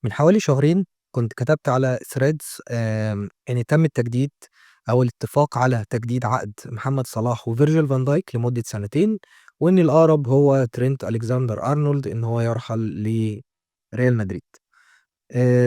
من حوالي شهرين كنت كتبت على Threads إن تم التجديد أو الاتفاق على تجديد عقد محمد صلاح وفيرجيل فان دايك لمدة سنتين، وإن الأقرب هو ترينت ألكسندر أرنولد إن هو يرحل لريال مدريد.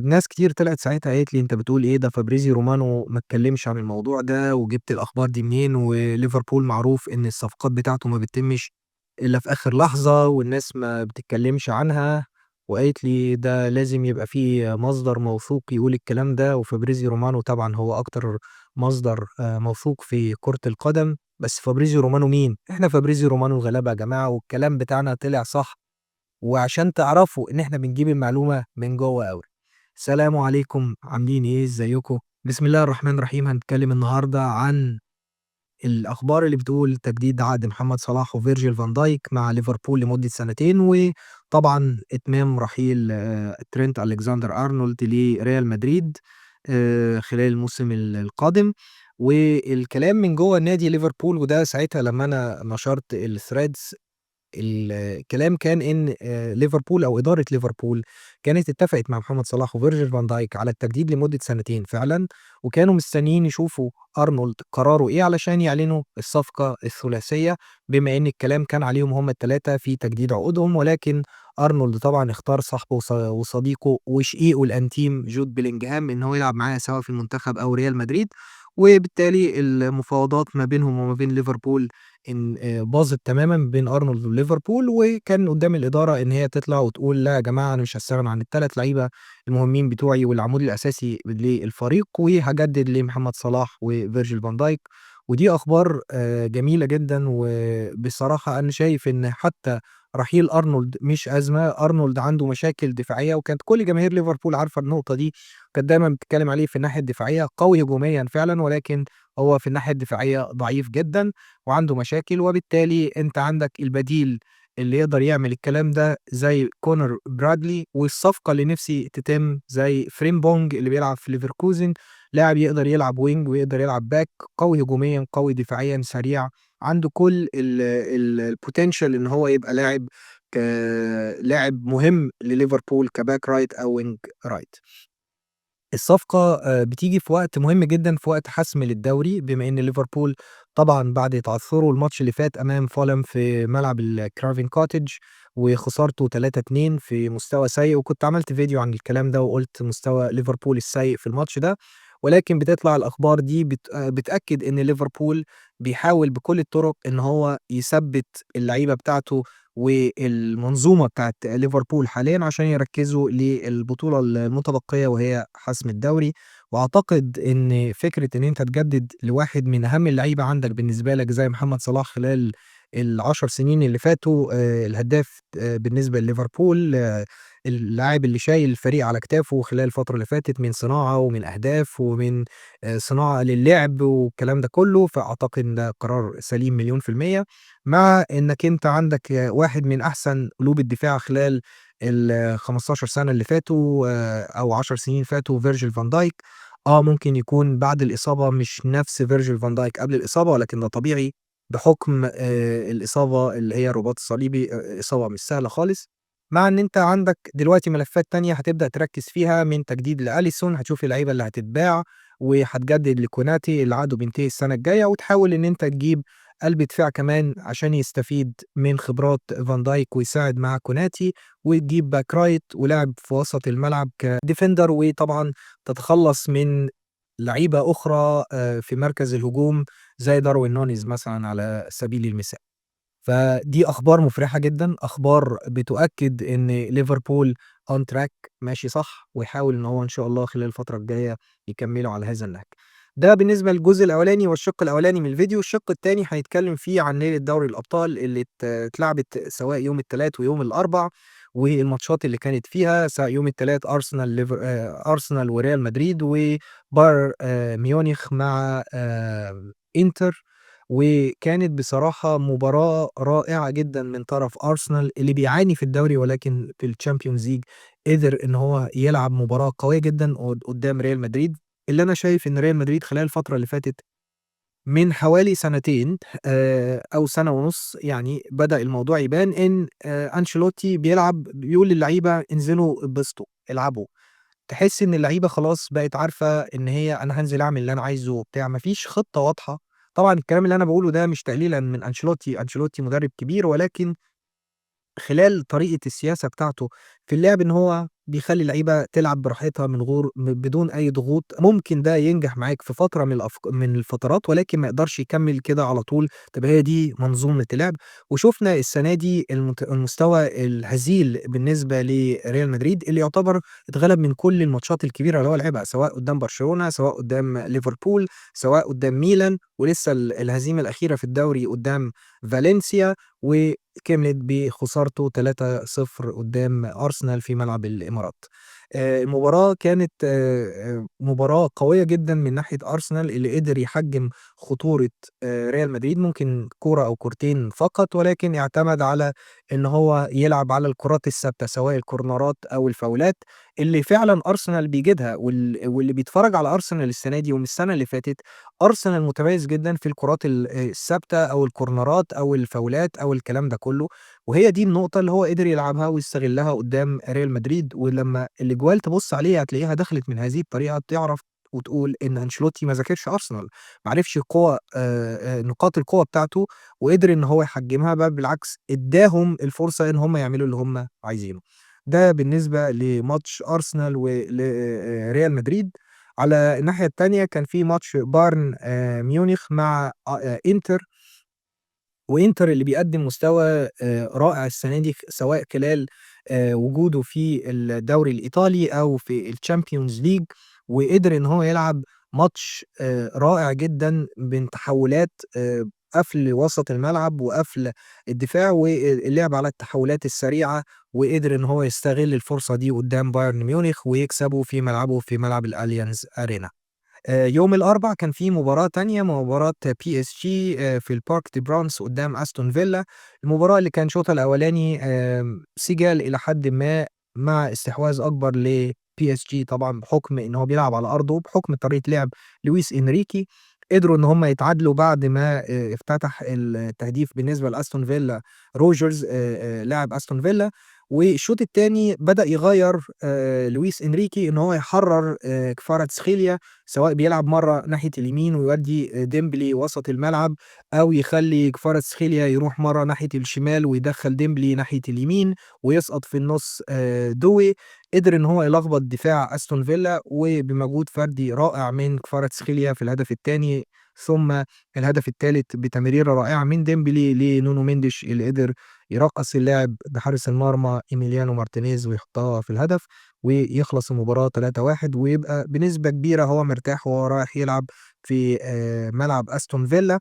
ناس كتير طلعت ساعتها قالت لي: "أنت بتقول إيه؟ ده فابريزيو رومانو ما اتكلمش عن الموضوع ده، وجبت الأخبار دي منين؟ وليفربول معروف إن الصفقات بتاعته ما بتتمش إلا في آخر لحظة والناس ما بتتكلمش عنها." وقالت لي: "ده لازم يبقى في مصدر موثوق يقول الكلام ده." وفابريزيو رومانو طبعًا هو أكتر مصدر موثوق في كرة القدم، بس فابريزيو رومانو مين؟ إحنا فابريزيو رومانو الغلابة يا جماعة، والكلام بتاعنا طلع صح، وعشان تعرفوا إن إحنا بنجيب المعلومة من جوه أوي. السلام عليكم، عاملين إيه؟ إزيكم؟ بسم الله الرحمن الرحيم. هنتكلم النهارده عن الأخبار اللي بتقول تجديد عقد محمد صلاح وفيرجيل فان دايك مع ليفربول لمدة سنتين، وطبعًا إتمام رحيل ترينت ألكسندر أرنولد لريال مدريد خلال الموسم القادم. والكلام من جوه نادي ليفربول، وده ساعتها لما أنا نشرت ال Threads الكلام كان إن ليفربول أو إدارة ليفربول كانت اتفقت مع محمد صلاح وفيرجيل فان دايك على التجديد لمدة سنتين فعلًا، وكانوا مستنيين يشوفوا أرنولد قراره إيه علشان يعلنوا الصفقة الثلاثية، بما إن الكلام كان عليهم هم ال3 في تجديد عقودهم، ولكن أرنولد طبعًا اختار صاحبه وصديقه وشقيقه الأنتيم جود بلينجهام إن هو يلعب معاه سواء في المنتخب أو ريال مدريد، وبالتالي المفاوضات ما بينهم وما بين ليفربول إن باظت تمامًا بين أرنولد وليفربول، وكان قدام الإدارة إن هي تطلع وتقول: "لا يا جماعة، أنا مش هاستغنى عن ال3 لعيبة المهمين بتوعي والعمود الأساسي للفريق، وهاجدد لمحمد صلاح وفيرجيل فان دايك." ودي أخبار جميلة جدًا، وبصراحة أنا شايف إن حتى رحيل أرنولد مش أزمة. أرنولد عنده مشاكل دفاعية، وكانت كل جماهير ليفربول عارفة النقطة دي، كانت دايمًا بتتكلم عليه في الناحية الدفاعية، قوي هجوميًا فعلًا، ولكن هو في الناحية الدفاعية ضعيف جدًا وعنده مشاكل، وبالتالي أنت عندك البديل اللي يقدر يعمل الكلام ده زي كونر برادلي، والصفقة اللي نفسي تتم زي فريمبونج اللي بيلعب في ليفركوزن، لاعب يقدر يلعب wing ويقدر يلعب back، قوي هجوميًا، قوي دفاعيًا، سريع، عنده كل ال ال ال potential إن هو يبقى لاعب مهم لليفربول ك back right أو wing right. الصفقة بتيجي في وقت مهم جدًا، في وقت حسم للدوري، بما إن ليفربول طبعًا بعد تعثره الماتش اللي فات أمام فولهام في ملعب الكرافين كوتج وخسارته 3-2 في مستوى سيء، وكنت عملت فيديو عن الكلام ده وقُلت مستوى ليفربول السيء في الماتش ده، ولكن بتطلع الأخبار دي بتأكد إن ليفربول بيحاول بكل الطرق إن هو يثبِّت اللعيبة بتاعته والمنظومة بتاعة ليفربول حاليًا عشان يركزوا للبطولة المتبقية وهي حسم الدوري. وأعتقد إن فكرة إن أنت تجدد لواحد من أهم اللعيبة عندك بالنسبة لك زي محمد صلاح خلال ال10 سنين اللي فاتوا، الهداف بالنسبة لليفربول، اللاعب اللي شايل الفريق على كتافه خلال الفترة اللي فاتت من صناعة ومن أهداف ومن صناعة للعب والكلام ده كله، فأعتقد إن ده قرار سليم مليون في المِيّة، مع إنك أنت عندك واحد من أحسن قلوب الدفاع خلال ال15 سنة اللي فاتوا أو 10 سنين فاتوا فيرجيل فان دايك. ممكن يكون بعد الإصابة مش نفس فيرجيل فان دايك قبل الإصابة، ولكن ده طبيعي بحكم الإصابة اللي هي الرباط الصليبي، إصابة مش سهلة خالص. مع إن أنت عندك دلوقتي ملفات تانية هتبدأ تركز فيها، من تجديد لأليسون، هتشوف اللعيبة اللي هتتباع، وهتجدد لكوناتي اللي عقده بينتهي السنة الجاية، وتحاول إن أنت تجيب قلب دفاع كمان عشان يستفيد من خبرات فان دايك ويساعد مع كوناتي، وتجيب back right ولاعب في وسط الملعب ك defender، وطبعًا تتخلص من لعيبة أخرى في مركز الهجوم زي داروين نونيز مثلًا على سبيل المثال. فدي أخبار مفرحة جدًا، أخبار بتؤكد إن ليفربول on track ماشي صح، ويحاول إن هو إن شاء الله خلال الفترة الجاية يكملوا على هذا النهج. ده بالنسبة للجزء الأولاني والشق الأولاني من الفيديو. الشق التاني هنتكلم فيه عن ليلة دوري الأبطال اللي اتلعبت سواء يوم التلات ويوم الأربع، والماتشات اللي كانت فيها، سواء يوم التلات أرسنال وريال مدريد، وبايرن ميونخ مع إنتر. وكانت بصراحة مباراة رائعة جدًا من طرف أرسنال اللي بيعاني في الدوري، ولكن في ال Champions League قدر إن هو يلعب مباراة قوية جدًا قدام ريال مدريد، اللي أنا شايف إن ريال مدريد خلال الفترة اللي فاتت من حوالي سنتين أو سنة ونُص بدأ الموضوع يبان إن أنشيلوتي بيقول للعيبة انزلوا اتبسطوا، العبوا. تحس إن اللعيبة خلاص بقت عارفة إن هي أنا هانزل أعمل اللي أنا عايزه وبتاع، ما فيش خطة واضحة. طبعًا الكلام اللي أنا باقوله ده مش تقليلًا من أنشيلوتي، أنشيلوتي مدرب كبير، ولكن خلال طريقة السياسة بتاعته في اللعب إن هو بيخلّي اللعيبة تلعب براحتها من غور م بدون أي ضغوط، ممكن ده ينجح معاك في فترة من الفترات، ولكن ما يقدرش يكمّل كده على طول، تبقى هي دي منظومة اللعب. وشُفنا السنة دي المستوى الهزيل بالنسبة لريال مدريد اللي يعتبر اتغلب من كل الماتشات الكبيرة اللي هو لعبها، سواء قدّام برشلونة، سواء قدّام ليفربول، سواء قدّام ميلان، ولسه الهزيمة الأخيرة في الدوري قدّام فالنسيا، وكملت بخسارته 3-0 قدّام أرسنال في ملعب الإمارات. المباراة كانت مباراة قوية جدًا من ناحية أرسنال اللي قدر يحجّم خطورة ريال مدريد، ممكن كورة أو كورتين فقط، ولكن اعتمد على إن هو يلعب على الكرات الثابتة سواء الكورنرات أو الفاولات اللي فعلًا أرسنال بيجيدها، واللي بيتفرّج على أرسنال السنة دي ومن السنة اللي فاتت، أرسنال متميز جدًا في الكرات الثابتة أو الكورنرات أو الفاولات أو الكلام ده كله، وهي دي النقطة اللي هو قدر يلعبها ويستغلها قدّام ريال مدريد. ولمّا الأجوال تبُص عليها هتلاقيها دخلت من هذه الطريقة، تعرف وتقول إن أنشيلوتي ما ذاكرش أرسنال، ما عرفش القوة نقاط القوة بتاعته وقدر إن هو يحجمها، بل بالعكس ادّاهم الفرصة إن هم يعملوا اللي هم عايزينه. ده بالنسبة لماتش أرسنال ول ريال مدريد. على الناحية التانية كان في ماتش بايرن ميونخ مع إنتر، وإنتر اللي بيقدم مستوى رائع السنة دي، سواء خلال وجوده في الدوري الإيطالي أو في ال Champions League، وقدر إن هو يلعب ماتش رائع جدًا بين تحولات، قفل وسط الملعب وقفل الدفاع واللعب على التحولات السريعة، وقدر إن هو يستغل الفرصة دي قدام بايرن ميونخ ويكسبه في ملعبه في ملعب الأليانز أرينا. يوم الأربع كان في مباراة تانية، مباراة بي اس جي في البارك دي برانس قدام أستون فيلا، المباراة اللي كان شوطها الأولاني سجال إلى حد ما مع استحواذ أكبر ل بي اس جي، طبعا بحكم إن هو بيلعب على أرضه، بحكم طريقة لعب لويس إنريكي. قدروا إن هم يتعادلوا بعد ما افتتح التهديف بالنسبة لأستون فيلا روجرز، لاعب أستون فيلا. والشوط الثاني بدأ يغير لويس إنريكي إن هو يحرر كفاراتسخيليا، سواء بيلعب مرة ناحية اليمين ويودي ديمبلي وسط الملعب، أو يخلي كفاراتسخيليا يروح مرة ناحية الشمال ويدخل ديمبلي ناحية اليمين ويسقط في النص دوي. قدر إن هو يلخبط دفاع أستون فيلا، وبمجهود فردي رائع من كفاراتسخيليا في الهدف الثاني، ثم الهدف الثالث بتمريرة رائعة من ديمبلي لنونو مينديش اللي قدر يرقص اللاعب بحارس المرمى إيميليانو مارتينيز ويحطها في الهدف، ويخلص المباراة 3-1، ويبقى بنسبة كبيرة هو مرتاح وهو رايح يلعب في ملعب أستون فيلا،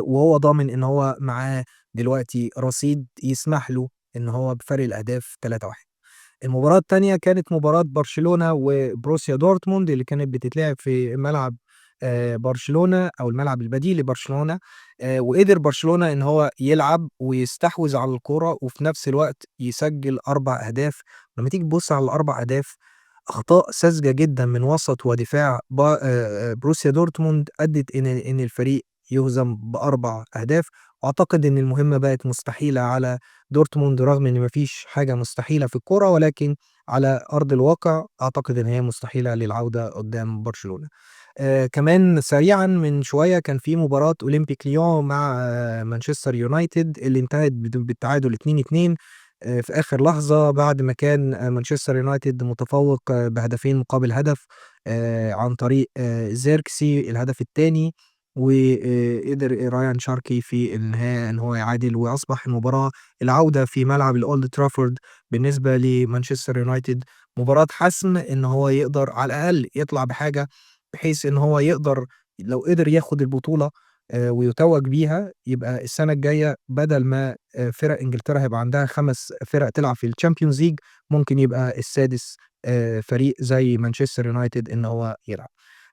وهو ضامن إن هو معاه دلوقتي رصيد يسمح له إن هو بفرق الأهداف 3-1. المباراة التانية كانت مباراة برشلونة وبروسيا دورتموند اللي كانت بتتلعب في ملعب برشلونة أو الملعب البديل لبرشلونة، وقدر برشلونة إن هو يلعب ويستحوذ على الكرة وفي نفس الوقت يسجل 4 أهداف. لما تيجي تبص على الأربع أهداف، أخطاء ساذجة جدا من وسط ودفاع بروسيا دورتموند أدت إن الفريق يهزم ب4 أهداف. وأعتقد إن المهمة بقت مستحيلة على دورتموند، رغم إن مفيش حاجة مستحيلة في الكورة، ولكن على أرض الواقع أعتقد إن هي مستحيلة للعودة قدام برشلونة. كمان سريعا من شوية كان في مباراة أولمبيك ليون مع مانشستر يونايتد اللي انتهت بالتعادل 2-2، في آخر لحظة، بعد ما كان مانشستر يونايتد متفوق بهدفين مقابل هدف، عن طريق زيركسي الهدف الثاني، وقدر رايان شاركي في النهاية إن هو يعادل، وأصبح المباراة العودة في ملعب الأولد ترافورد بالنسبة لمانشستر يونايتد مباراة حسم، إن هو يقدر على الأقل يطلع بحاجة، بحيث إن هو يقدر لو قدر ياخد البطولة، ويتوج بيها، يبقى السنة الجاية بدل ما فرق إنجلترا هيبقى عندها 5 فرق تلعب في ال Champions League، ممكن يبقى السادس، فريق زي مانشستر يونايتد إن هو يلعب.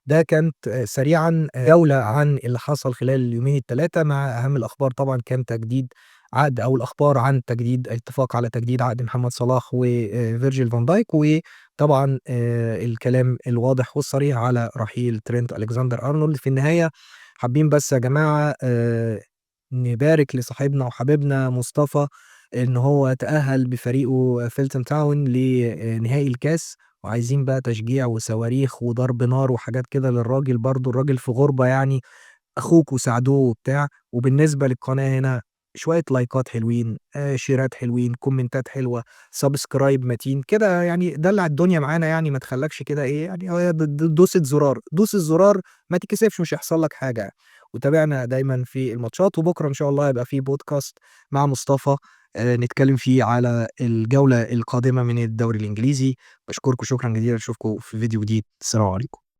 ده كانت سريعا جولة عن اللي حصل خلال اليومين الثلاثة، مع أهم الأخبار طبعا كان تجديد عقد أو الأخبار عن تجديد اتفاق على تجديد عقد محمد صلاح وفيرجيل فان دايك، وطبعا الكلام الواضح والصريح على رحيل ترينت ألكسندر أرنولد. في النهاية حابين بس يا جماعة، نبارك لصاحبنا وحبيبنا مصطفى إن هو تأهل بفريقه فيلتون تاون لنهائي الكاس. وعايزين بقى تشجيع وصواريخ وضرب نار وحاجات كده للراجل، برضه الراجل في غُربة يعني، أخوكم ساعدوه وبتاع. وبالنسبة للقناة هنا شوية لايكات حلوين، شيرات حلوين، كومنتات حلوة، subscribe متين، كده يعني دلّع الدنيا معانا يعني، ما تخلّكش كده إيه، يعني هي د د دوسة زرار، دوس الزرار ما تتكسفش، مش هيحصل لك حاجة يعني. وتابعنا دايمًا في الماتشات، وبكرة إن شاء الله هيبقى في podcast مع مصطفى نتكلم فيه على الجولة القادمة من الدوري الإنجليزي. باشكركم شكرًا جزيلًا، أشوفكم في فيديو جديد، السلام عليكم.